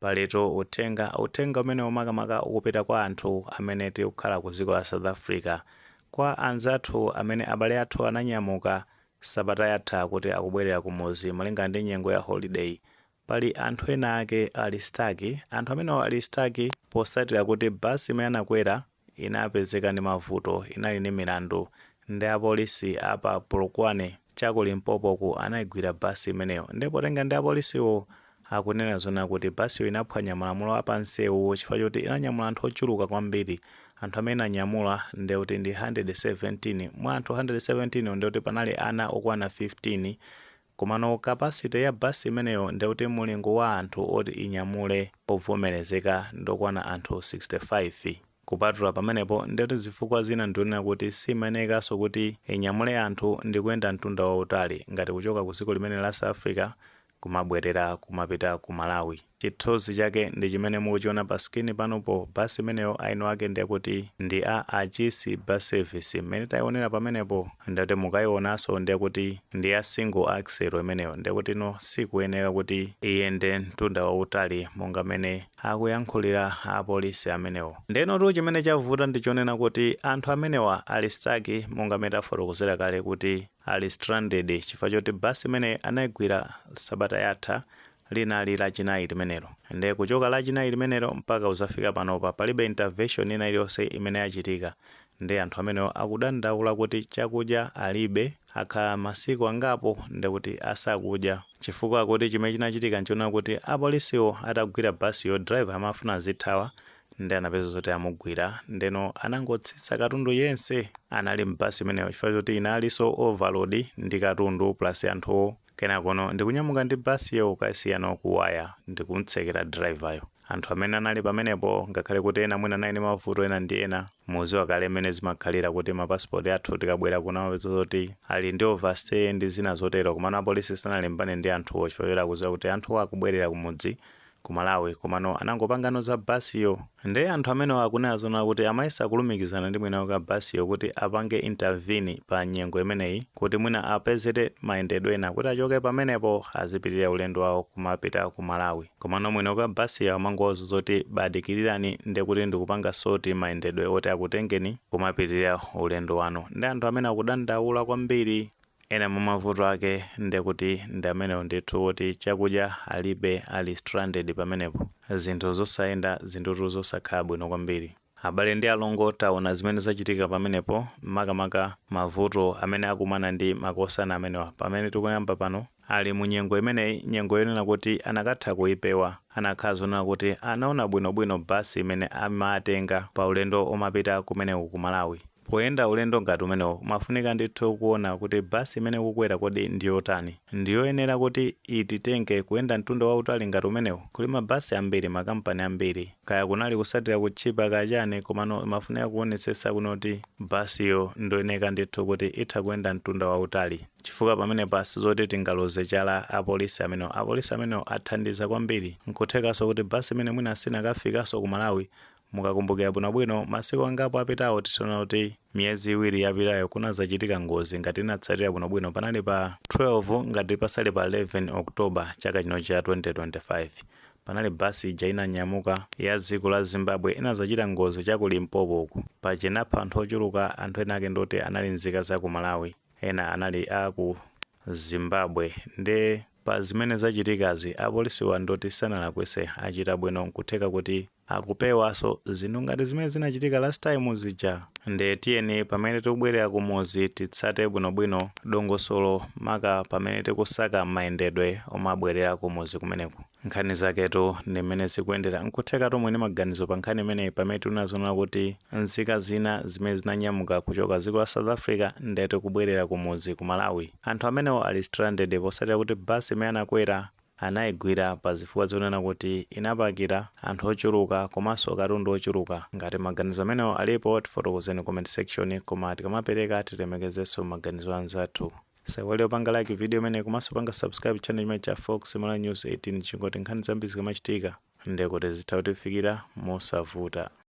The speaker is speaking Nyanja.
Palitu uthenga, uthenga umene umakamaka ukupita kwa anthu amene tikukhala ku dziko la South Africa, kwa anzathu amene abale athu ananyamuka sabata yatha kuti akubwerera kumuzi malingana ndi nyengo ya holiday. Pali anthu ena ake ali stuck. Anthu amenewo ali stuck posatira kuti basi imene anakwera inapezeka ndi mavuto, inali ndi milandu ndi apolisi apa Polokwane chaku Limpopo ku anayigwira basi imeneyo. Ndipo tenga ndi apolisiwo akunena zona kuti basiyo inaphwanya malamulo apansewu chifukwa choti inanyamula anthu ochuluka kwambiri. Anthu amene ananyamula ndekuti ndi 117. Mwa anthu 117 ndekuti panali ana okwana 15, komano capacity ya basi imeneyo, ndekuti mulingo wa anthu oti inyamule ovomerezeka, ndokwana anthu 65. Kupatula pamenepo, ndekuti zifukwa zina ndionena kuti simayenekanso kuti inyamule anthu ndi kuyenda mtunda wautali ngati kuchoka ku dziko limene la South Africa kumabwerera kumapita ku Malawi. Chithunzi chake ndi chimene mukuchiona pa screen panopo. Basi imeneyo aino ake ndekuti ndi a Achisi Bus Service. Mmene tayionera pamenepo, ndati mukayionanso, ndekuti ndi ya single axle imeneyo, ndekuti no sikuyeneka kuti iyende mtunda wautali monga mmene akuyankhulira apolisi amenewo. Ndenotu chimene chavuta ndi chonena kuti anthu amenewa ali stuck, monga mmene tafotokozera kale kuti ali stranded chifukwa choti basi imene anayigwira sabata yatha, linali Lachinayi limenelo. Nde kuchoka Lachinayi limenelo mpaka uzafika panopa, palibe intervention ina iliyonse imene yachitika. Ndi anthu amenewo akudandaula kuti chakudya alibe, akhala masiku angapo ndekuti asakudya, chifukwa kuti chimene chinachitika nchonena kuti apolisiwo atagwira basiyo, driver amafuna azithawa, ndi anapeza zoti amugwira. Ndeno anangotsitsa katundu yense anali mbasi imeneyo, chifukwa choti inalinso overload ndi katundu plus anthuwo. Kenakono ndikunyamuka ndi basiyo kukasiyana kuwaya ndikumtsekera driveryo. Anthu amene anali pamenepo, ngakhale kuti ena mwina anali ndi mavuto ena ndi ena, muziwa kale mmene zimakhalira kuti mapasipoti athu tikabwera kuno amapeza zoti ali ndi overstay ndi zina zotero. Komano apolisi sanalimbane ndi anthuwo chifukwa choti akudziwa kuti anthuwo akubwerera kumudzi ku Malawi, komano anangopangano za basiyo. Nde anthu amenewo akunena zona kuti amayesa kulumikizana ndi mwini wake basiyo kuti apange intervene pa nyengo imeneyi, kuti mwina apezere mayendedwe ena kuti achoke pamenepo azipitirira ulendo wawo kumapita ku Malawi. Komano mwini wake basiyo amangowaza zoti badikirirani, ndekuti ndikupanga sort mayendedwe oti akutengeni kumapitirira ulendo wanu. Ndi anthu amene akudandaula kwambiri. Ena mwa mavuto ake ndekuti ndi amenewo ndithu, kuti chakudya alibe, ali stranded pamenepo, zinthu zosayenda, zinthutu zosakhala bwino kwambiri. Abale ndi alongo, taona zimene zachitika pamenepo, makamaka mavuto amene akumana ndi makosana amenewa. Pamene tikuyamba pano, ali mu nyengo imeneyi, nyengo yonena kuti anakatha kuyipewa anakhala zonena kuti anaona bwinobwino basi imene amatenga pa ulendo omapita kumeneku ku Malawi. Poyenda ulendo ngati umenewo, umafunika ndithu kuona kuti basi imene ukukwera kodi ndiyotani, ndiyoyenera kuti ititenge kuyenda mtunda wautali ngati umenewu. Kuli mabasi ambiri, makampani ambiri, kaya kunali kusatira kutchipa kachani, komano imafunika kuonetsetsa kunoti basiyo ndoyeneka ndithu kuti itha kuyenda mtunda wautali, chifukwa pamene pasi zoti tingaloze chala apolisi amenewo. Apolisi amenewo athandiza kwambiri. Nkuthekanso kuti basi imene mwina sinakafikanso ku Malawi. Mukakumbukira bwinobwino, masiku angapo apitawo, tisaona kuti miyezi 2 yapitayo, kunazachitika ngozi. Ngati inatsatira bwinobwino, panali pa 12 ngati pasali pa 11 October chaka chino cha 2025, panali basi ija inanyamuka ya dziko la Zimbabwe, inazachita ngozi chaku Limpopo uku. Pachinapha anthu ochuluka. Anthu ena ake ndoti anali nzika za ku Malawi, ena anali a ku Zimbabwe. Nde pa zimene zachitikazi, apolisiwa ndoti sanalakwise, achita bwino. Nkutheka kuti akupewanso zinthu ngati zimene zinachitika last time zija. Nde tiyeni pamene tikubwerera kumuzi titsate bwinobwino dongosolo, maka pamene tikusaka mayendedwe omabwerera kumuzi kumeneku. Nkhani zaketu ndi mmene zikuyendera. Nkutheka tomwe ndi maganizo pa nkhani imeneyi, pamene tinazoona kuti nzika zina zimene zinanyamuka kuchoka dziko la South Africa ndete kubwerera kumuzi ku Malawi, anthu amenewo ali stranded posatira kuti basi imene anakwera anayigwira pa zifukwa zonena kuti inapakira anthu ochuluka komanso katundu ochuluka. Ngati maganizo amenewo alipo, tifotokozeni comment section, koma tikamapereka tilemekezenso maganizo anzathu. Saiwale upanga like video imene komanso panga subscribe channel chimene cha Fox Malawi News 18, chingoti nkhani zambiri zikamachitika ndekuti zitha kutifikira mosavuta.